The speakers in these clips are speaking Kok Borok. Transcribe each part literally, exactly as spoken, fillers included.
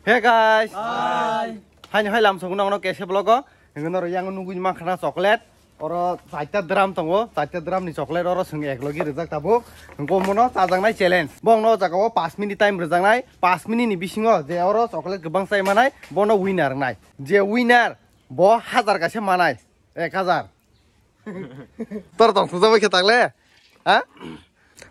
Hey guys. Hi. Haini hai lam song nang kese vlog o. Hingke noro yang nugui mankha na chocolate. Oro chaita drum tongo, chaita drum ni chocolate oro song ek logi rijak tabuk. Hingke mono chajaknai challenge. Bong no jaga o paanch minute time rijaknai. Paanch minute ni bisingo je oro chocolate kwbang chai manai, bono winner wngnai. Je winner, bo hazar kaisa manai. Ek hazar. Tor tong sujak khe takle? Ha?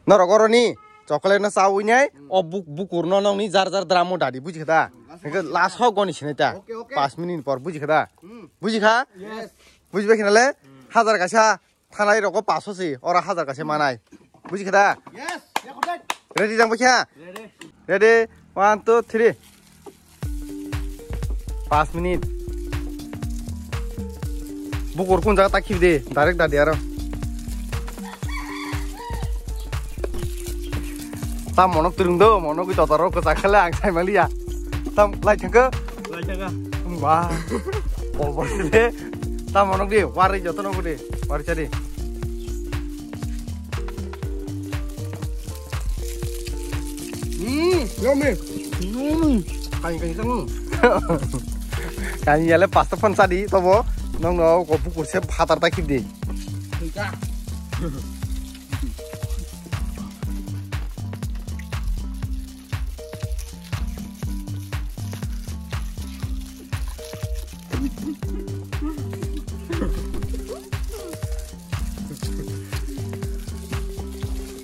Norok oroni chocolate no chawi nai, o buk-, bukur no nongni jar jar drum o dadi, buji kha da? Hingke last hok goni sinai ta. Okay, okay. Paanch minute por, buji kha da? Hmm. Buji kha? Yes. Buji bai khinale? Hmm. Hazar kaisa thanai rok o paso si, ora hazar kaisa manai. Buji kha da? Yes. Ready jang bai kha? Ready. Ready, one, two, three. Paanch minute. Bukur kun jaga ta khibi de, direct dadi aro. Ta monok turung do, monok ki totaro ko chakhale ang sai maliya. Tam lai thangko. Lai thangka. Wah. Bol bol de. Ta monok di, wari joto no de. Wari chadi. Hmm, yummy. Hmm, kain kain sang. Kain yale pasta phan sadi tobo nong no ko bukur se phatar ta khibdi. Thika.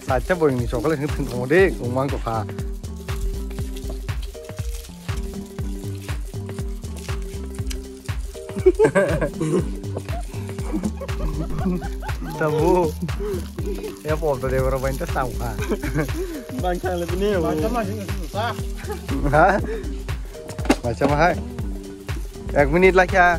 Sacha boyong ni chocolate hwn thwng tongo de, wngmang tongkha. Tabu. Ya pol to de bro bain ta tongkha. Bang sang le bini. Bang sama sing sa. Ha? Bacha ma hai. Ek minute lakha.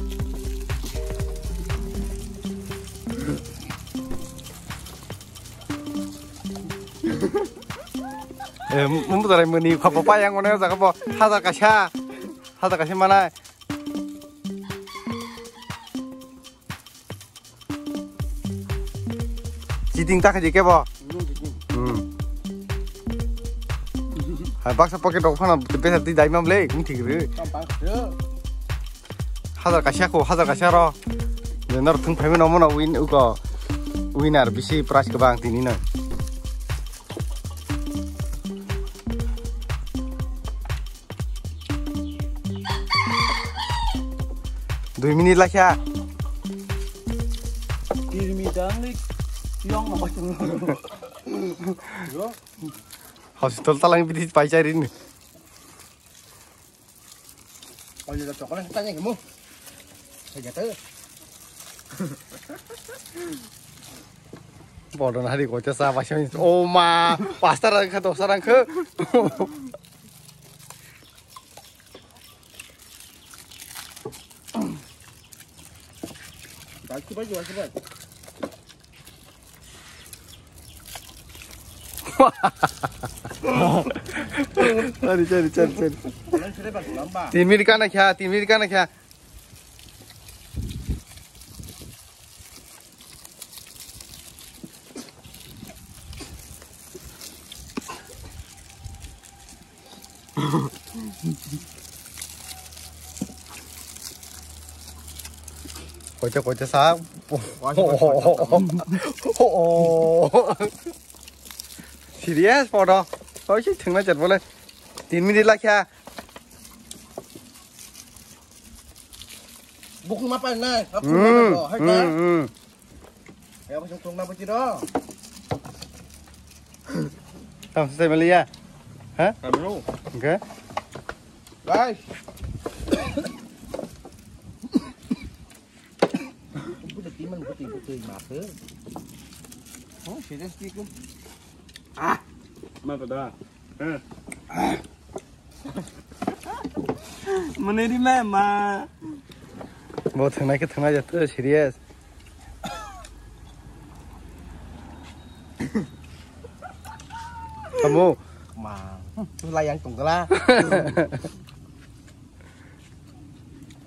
Eh, mumbu tarai muni khapa pa yang mone jaga bo hajar kaisa. Hajar kaisa mana. Cheating ta khaji kebo? Hmm, cheating. Hmm. Hai baksa pocket rok phano besa twi dai mam le, wng thik rw. Tam bang rw. Hajar kaisa kho, hajar kaisa ro. Je nor thung phaimano mono win uko. Winner bisi prize kwbang tini no. Dui minute lakha. Tirmi dang ni tiong no bachung. Hospital talang bidi pai chai rin. Oye, lo chocolate tanya kamu. Saya jatuh. Bodo nari kau cesa pasang. Oh ma, pasta rang khe, dosa rang khe. Bagi bagi bagi bagi. Sorry, sorry, sorry, sorry. Tin minute kana kya, tin minute kana kya. Koita koita sa. Serious podo. Koi si thengna chat bole. Tin minute lakha. Bukung apa na? Apa na? Hai ta. Ya, masih tungna apa tidak? Tam selesai beli ya? Hah? Kami lu. Oke. Guys. Udah timan putih-putih mata. Oh, serius sih, Kum. Ah, mata dah. Eh. Meneri mema. Bo thangnai khe thangnai jato serious. Kamu. Ma. Layang tongkala.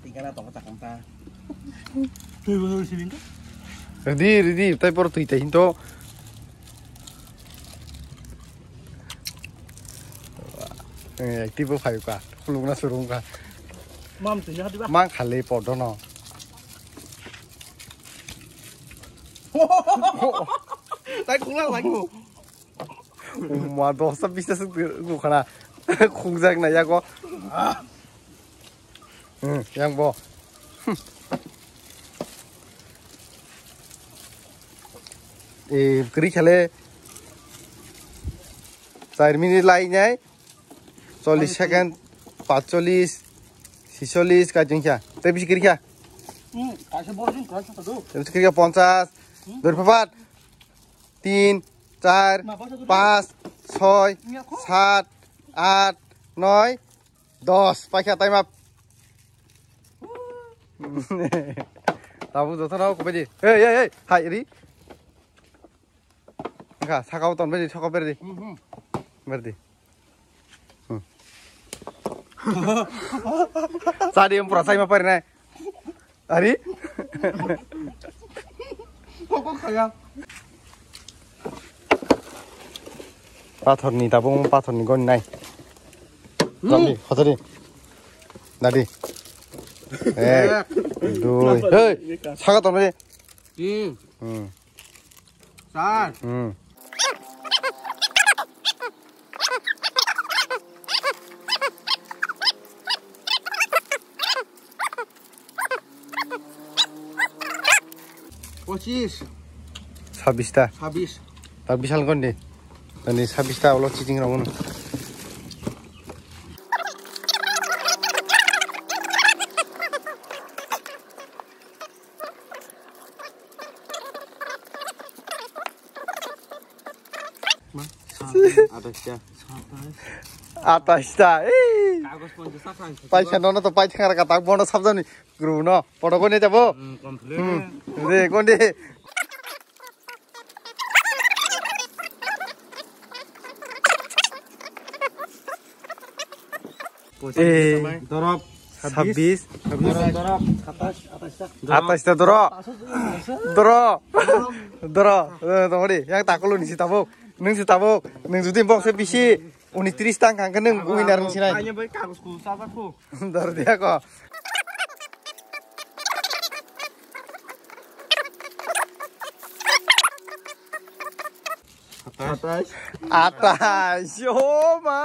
Tingkana tongka takam ta. Twi bo sini ta. Ready, ready. Tai por twi tai hinto. Eh, active bo phaikha. Khulukna surungkha. Mam twi hadi ba. Mang khali podono. Tai khulak lai ko. Ma dosta bisa suk khana. Khungjak na yago. Hmm, yang bo. Eh, kri khale. Char minute lai nai. Chollish second, pachchollish, chisollish, kai jengkha. Tei bisi kri kha. Hmm, kaisa bor jin kaisa sadu. Tei bisi kri kha ponchas. Hmm. Dori papat. Tin, char, pas, soi, sat, at, noi, dos. Paikha time up. Tabuk jotono kubaidi. Hey, hey, hey. Hai, ri. Engkha, sakao ton berdi, sakao berdi. Hmm, hmm. Berdi. Hmm. Sadi yang pura sai ma pari nai. Ari? Kok kok kaya? Pathor ni tabung, pathor ni gon nai. Hmm. Dadi, hotori. Dadi. Ek, dui. Hey, sakao ton berdi. Tin. Hmm. Char. Hmm. Pochis. Sabbish ta. Sabbish. Ta bisal kondi. Ani sabbish ta ulo chiting rong. Ma, atais ta. Atais ta. Ei. Kagos ponchas ta khan. Paisa nono to pai thang ra ka tak bono sabjani. Guru no. Podo ko ne jabo. Hmm, complete. Hmm. Re kondi. Pochisho. Eh, dorop. Sabbish. Sabbish. Dorop, dorop. Atais, atais ta. Atais ta doro. Doro. Doro. Eh, tongori. Yang takulu nisi tabuk. Nung si tabuk. Nung judi bokse bisi. Unitris tang kang nung winner nung sinai. Hanya bai kagos ku sasa ku. Dor dia ko. Atais. Atais. Oh ma.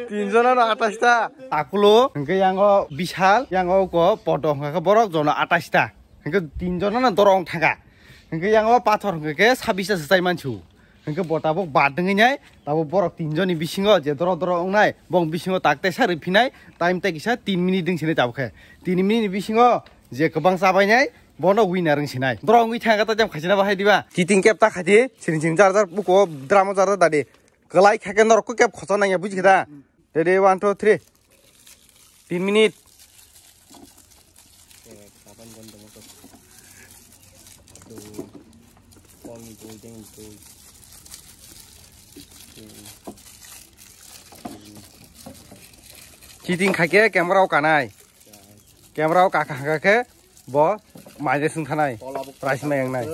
Tinjon ano atais ta. Takulo, hingke yango Bishal, yango ko Poto, hingke borok jono atais ta. Hingke tinjon ano dorong thangka. Hingke yango pathor hingke sabbish ta swchai mansu. Hingke bo tabuk bat wngwi nai, tabuk borok tinjoni bisingo je doro doro wngnai, bong bisingo tak tei sa rwphinai, time tei kisa tin minute wng sinai tabuk khe. Tin minute ni bisingo je kwbang chabainai, bono winner wng sinai. Doro wngwi thangkha ta jam khaisina bahai diba? Chiting kep ta khaidi, siring siring jar jar buko dramo jar jar dadi. Kwlai kha khe norok khe kep khochang nangya buji khe da? Ready, one, two, three. Tin minute. Chiting khaikhe camera o kanai. Camera o kakha khe bo maide sung thanai. Price ma yang nai.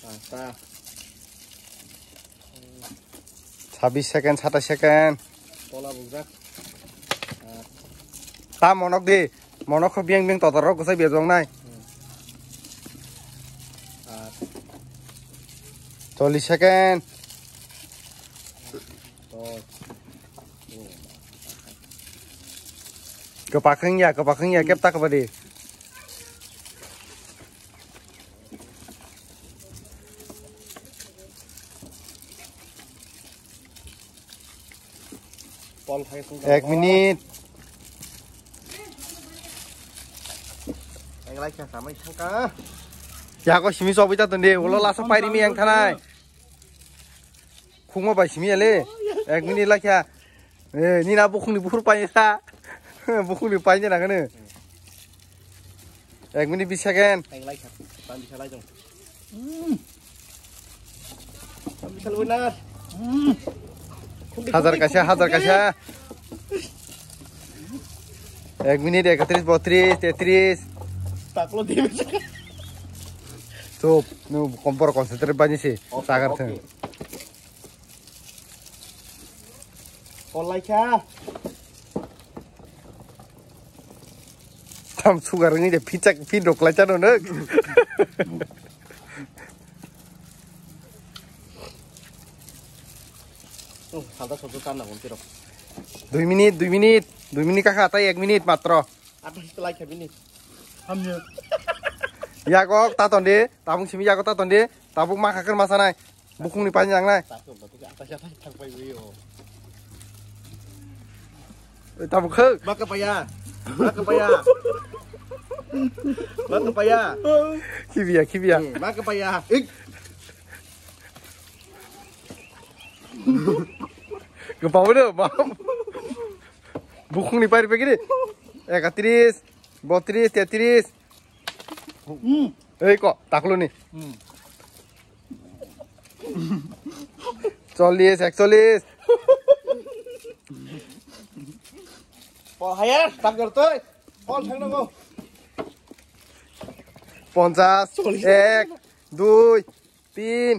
Pasta. Sabbish second, satais second. Tola bujak. Ta monok di. Monok kho biang biang totor rok gosai bejong nai. Cholish second. Kwpakhwng ya, kwpakhwng ya, kep ta kwbadi. Ek minute. Yago simi chobwi ta tongdi, ulo last o pairimi yang thanai. Khungma bai simi ya le. Ek minute lakha. Eh, nina bukhungni bukhur paisa. Bukhungni paina nangani. Ek minute bis second. Hajar kaisa, hajar kaisa. Ek minute ekatris, botris, tetris. Chup, nu kompor concentrate bani si. Sagar thang. Kol lai kha. Tam sugar ni de pizza pin rok lai chano ne. Oh, salta sotu tan na gonti rok. Dui minit, dui minit, dui minit kakha tai ek minit matro. Atas lai kha bini. Hamya. Yago taton de, tabung simi yago taton de, tabuk ma khakan masa nai. Bukhung ni pani nang nai. Taton ba tu atas atas thang pai wi o. Eh, tabuk khak. Maka paya. Maka paya. Maka paya. Kibiya, kibiya. Hmm, maka paya. Ik. Kepala udah, mam. Bukhung ni pari pagi ni. Ekatris, botris, tetris. Hmm. Eh, kok taklu ni. Hmm. Chollis, ekchollis. Pol hayar, tak gertoi. Pol thang nago. Ponchas, ek, dui, tin,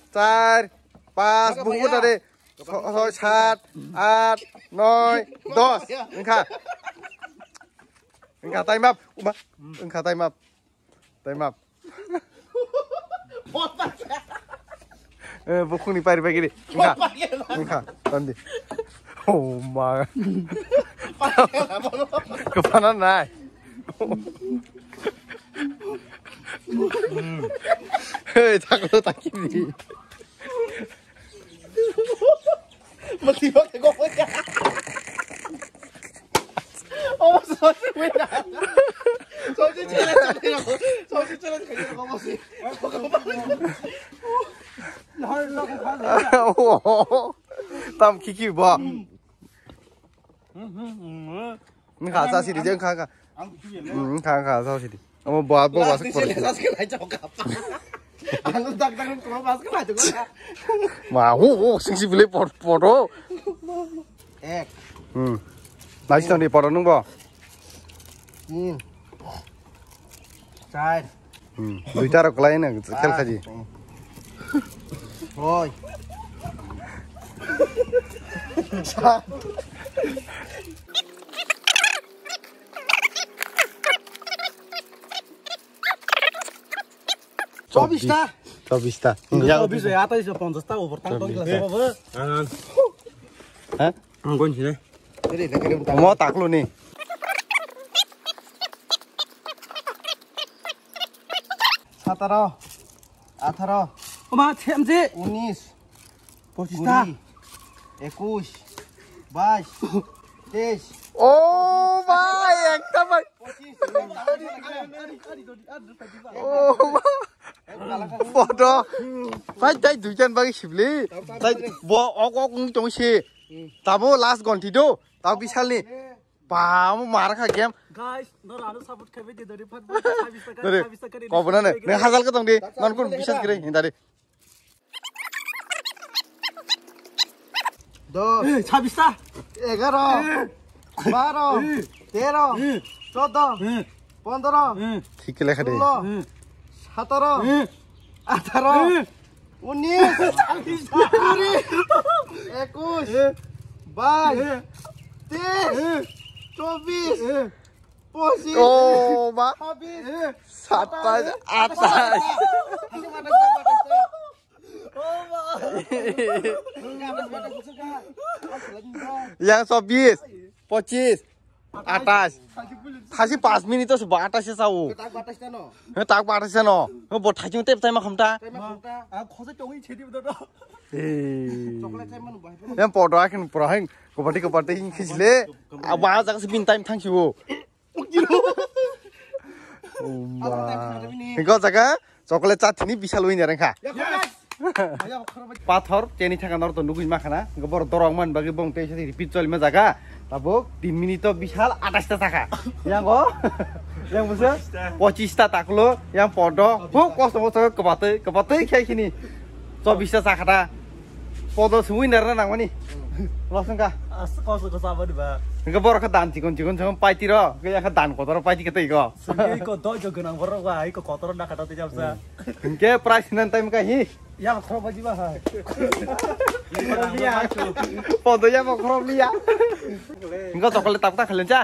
char, pas, bukhung tare. Soi, sat, at, noi, dos. Wngkha. Wngkha, time up. Uma. Wngkha, time up. Time up. Eh, bukhung ni pari pagi ni. Wngkha. Wngkha, tandi. Oh, ma. Kepala nai. Hei, taklu takini. Mati pakai kau pakai. Oh, sorry, wait. Sorry, challenge, challenge, sorry, challenge, challenge, kau masih. Tam kiki ba. Wngkha, sa sidi je wngkha, wngkha. Wngkha, wngkha, sa sidi. Omo bo, bo, bo, sa porsi. Ma, hu, hu, sing si bile pot, poto. Ek. Hmm. Nai sitang di poto nung bo. Tin. Char. Hmm, duita rok kwlai no khel khaji. Oi. Chobbish ta. Chobbish ta. Hmm, ya, chobbish ya, atais, ponchas ta over tang tong. Ha? Ang gon sini. Omo taklu ni. Sataro, atharo, oma, themje, unis, pochista, kuri, ekush, bais, teis. Oh, bhai, ekta bhai. Pochis. Oh, bhai. Bodo. Bhai, tai duijan bagi sibli. Tai bo ok ok ung tong si. Tabo last gonti do. Tabo bisalni. Ba, mo mar kha game. Guys, no rano support khabe di dari fat boy, sabis taka, sabis taka. Kobona ne, ne hazal ka tong di, non kun bisas kre, hindari. Dos. Eh, sabis ta. Egaro. Eh. Baro. Eh. Tero. Eh. Chodo. Eh. Pondro. Eh. Thik lekha de. Sulo. Eh. Sataro. Eh. Atharo. Eh. Unis, kuri, ekush, bais, teis, chobbish, pochis, oh, ma. Chabbish, satais, atais. Yang chobbish, pochis, atais. Thasi pas minute se ba atais se sao. Tak batais ta no. He tak batais ta no. He bo thasi tep tai ma khamta. Tai ma khamta. A khosa chongwi chedi do do. Eh. Chocolate tai manu bai. Yang podo akin pura heng. Kopati kopati hing khisle. Aba jak se bin time thang sibo. Umba. Hingko jaga chocolate chatini bisal wini rengkha. Pathor cheni thaka nor to nugui makhana. Hingko bor dorong man bagi bong tei sadi repeat choli ma jaga. Tabuk tin minute to bisal atais ta thaka. Yang go. Yang busa. Pochis ta taklo. Yang podo. Hu kosto kosto kebatei kebatei khai kini. Chobbish ta sakha ta. Podo sumui nerna nangmani. Los wngkha. As kosto kosto abadi ba. Hingke borok khe dan chikon chikon chikon paiti ro. Hingke yakha dan kotor paiti kete iko. Sumui iko dojo gwnang borok ba iko kotor na khata tei jamsa. Hingke price nan time ka hi. Ya khoro baji ba hai. Podo ya khoro liya. Enggak chocolate tak tak kalian cha.